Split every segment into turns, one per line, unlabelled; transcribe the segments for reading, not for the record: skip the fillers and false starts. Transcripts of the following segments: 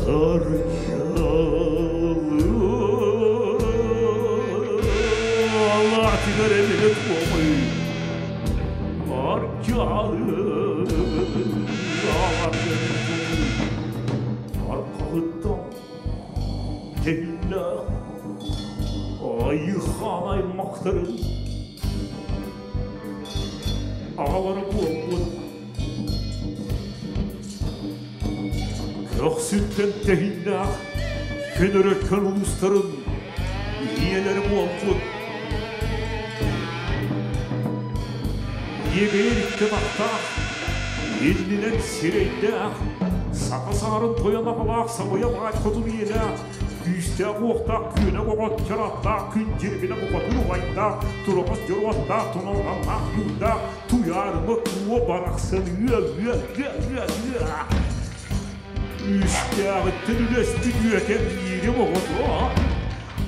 Арчылы Алатыгар эмиле туомай Арчалы Алатыгар Арқағыттан Тегілләх Айыхан аймақтарын Ағалары буолбут Көхсүттэн тэһииннээх Көнөрөккөн улуустарын Ийэлэри буолбут Иэгэйэр икки атахтаах Иннинэн сирэйдээх Саха саарын тойон аҕалаах Сабыйа баай хотун ийэлээх Күүстээх-уохтаах күөнэх оҕо чараттаах Күн дьирибинэ бухатыыр убайдаах Тураҕас дьоруоттаах Туналҕаннаах юрдаах Туйаарыма куо барахсан ыа ыа ыа ыа ыа Үстээҕиттэн үлэспит үөкэм биирим оҕото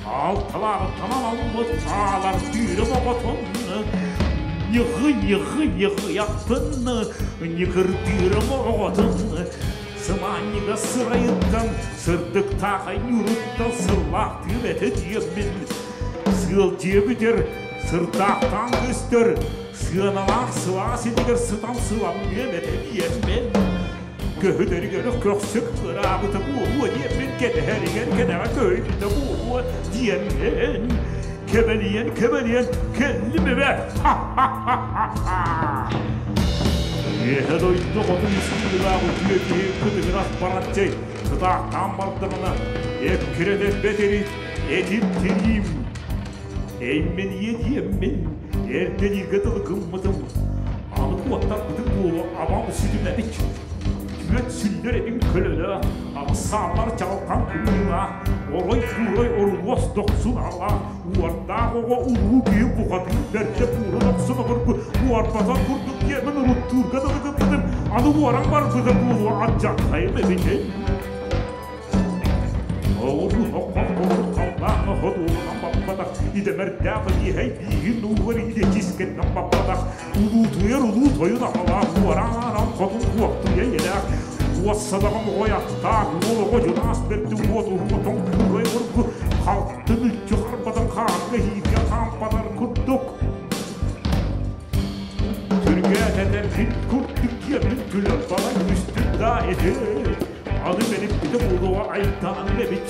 Алталааҕыттан аламмыт хаалар түүрүм оҕотун Ньыгы-ньыгы ньыгыйахпын ньыкырдыырым оҕотун Сымаанньыга сырайыттан сырдыктаахай ньууруттан сыллаахтыыр этэ диэммин Сыал дьиэбитэр сырдаахтаан көстөр сыаналаах сылаас иннигэр сытан сыламныам этэ диэммин Көһүтэригэр көхсүк ыраабыта буолуо диэммин кэтэһэригэр кэтэҕэ көһүйбүтэ буолуо диэммин кэбэлийэн кэбэлийэн кэллим эбээт ха-ха-ха-ха Үөһэ дойду хоту үскүүлээх үтүө киһи кытыгырас бараччай кытаахтаан бардаҕына эккирэтэ бэтэрит этим тириим Эймин ийэ диэммин эрдэнииргэ дылы гыммытым аны куоттарбытым буолуо абам сүтүмэбит түөт сүллэр этим көлөлө абысааллар чаҕылхан кымньыылаах орой куурай орулуос дохсун аҕалаах уордаах оҕо улуу киһи бухатыыр бэрдэ буурун охсун обургу уорбатан курдук диэмин уруттуурга дылы гыммытым аны уоран барбыта буолуо алдьархайым эбитин Оҕуруу хотуурунан баппатах, идэмэрдээх иһэй бииһин уугар илэ чискэннэн баппатах, улуутуйар улуу тойун аҕалаах, уораан хотун куохтуйа ийэлээх, уоссадаҕа моҕой аттаах, уол оҕо дьунаас бэрди уот уһуна тоҥ куурай курдук, халтын үччү харбатан хаарга иһииргэ хаампатар курдук. Түргээтэтэр хит курдук киэбин күлэр балай үстүн да эти, аны бэриппитэ буолуоҕа айтаан эбит.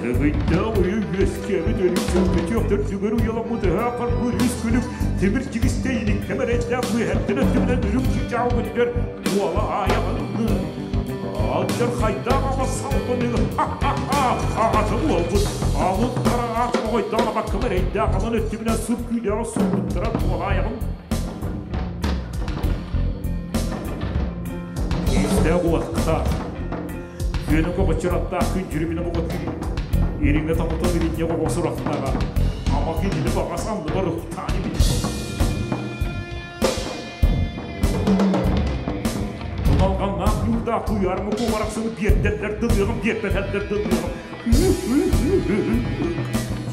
Ыгыйдаах үйэ үөскээбит өлүксөккөтүөх төрдүгэр уйаламмыт ыһаа харбыыр үс күлүк тимир тигистэ иликкэ мэрэйдээх үөһэттэн өттүбүнэн үрүҥ чыычаах көтүтэр туола аайаҕын Алдьархайдаах аҕа салбаныгы ха-ха-ха аҕата буолбут алын хара аат оҕойдоох абакка мэрэйдээх алын өттүбүнэн сур күүдэҕэ сурбуттара туолаайаҕын Күүстээх уоттаах Күөнү көҕөччөр аттаах күн дьүрүмүнэ бухатыыр ириҥэ тоҥотон иринньэ оҕо сурахтааҕа ама кинини баҕас анныбар уктаан эбит Туналҕаннаах ньуурдаах туйаарымы куобарахсыны биэрдэллэр дылыаҕым биэрбэтэллэр дылыаҕым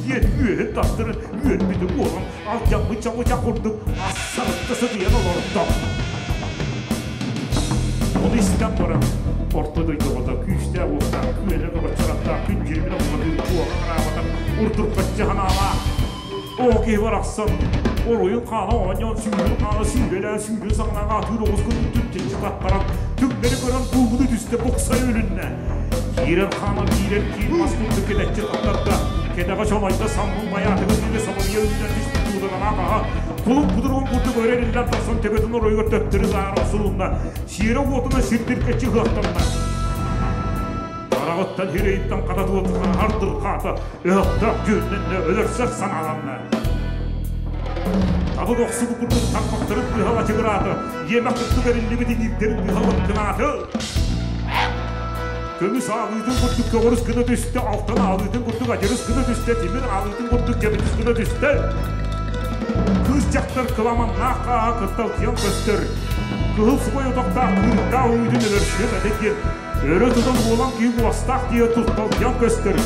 диэн үөһүн тастырын үөрбүтү буолан алдьаммыт чабычах курдук ассарытта сытыйан олордо. Ону истэн баран орто дойду оҕото күүстээх уохтаах күөнэ көҕөччөр аттаах күн дьүрүмүнэ бухатыыр туоҕа хараабатар урдурҕаччы санаалаах Оо киһи барахсан оруйун хаана оонньоон сүүрүн хаана сүүрэлээн сүүрүн саҕанаҕа атыыр оҕус курдук түптэнчи таттаран түҥнэри көрөн куугуну түстэ буксай өлүннэ. Киирэр хаана киирэр киир мас курдук кэдэччи таттарда кэтэҕэ чонойдо саммын байаатыгын диэри сабылыйа үүнэн түспүт дууданалаах аҕа кулун кудуругун курдук өрө эриллэн тахсан төбөтүн оройугар төттөрү таара охсулунна сиэрэ уотуна сирдиргэччи ыһыахтанна Хараҕыттан сирэйиттэн хата туотухан ардырҕаата, өһөхтөөх дьүһүннэннэ, өлөрсөр санааланна. Табык охсубут курдук тарбахтарын тыаһа лачыгыраата, иэмэх курдук эриллибит иҥиирдэрин тыаһа лыҥкынаата. Көмүс аалыытын курдук көҕөрүс гына түстэ, алтан аалыытын курдук адьырыс гына түстэ, тимир аалыытын курдук кэбитис гына түстэ. Кыыс дьахтар кыламаннаах хааһа кытталдьыйан көстөр. Кыһыл субай отохтоох кыырыктаах үүтүн өлөрсүөм этэ диэн Өрө тутан уолан киһи уостаах киһи тутталдьан көстөр.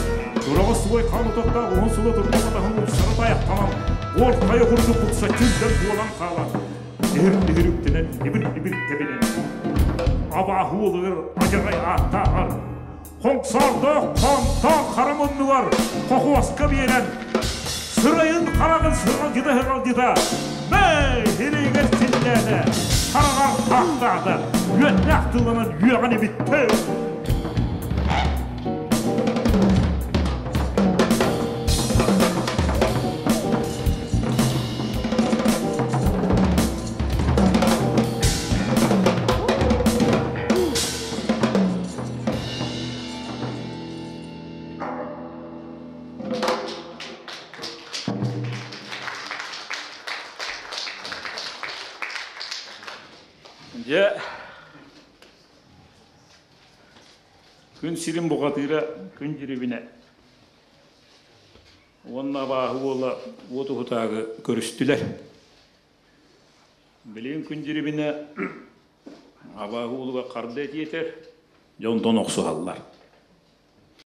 Тураҕа суой хаан утахтаах уһун сула турбут атаһын уксара тайахтанан, буор хайа курдук буксаччы үрдэн буолан хаалан, ньиһир-ньиһир үктэнэн, ньибир-ньибир тэбинэн. Абааһы уолугар адьарай ааттааҕар, хоҥсоордоох хонтоон хара муннугар хохуоска биэрэн, сырайын хараҕын сыралдьыта-сыралдьыта, мэй сирэйигэр силлээтэ, хараҕар хаахтаата, үөннээх тылланан үөҕэн эбиттэ. Дьэ, күн сирин бухатыыра күн дьирибинэ уонна абааһы уола уот уһутаагы көрүстүлэр. Билигин күн дьирибинэ абааһы уолугар харда этиэтэр, дьонтон охсуһаллар.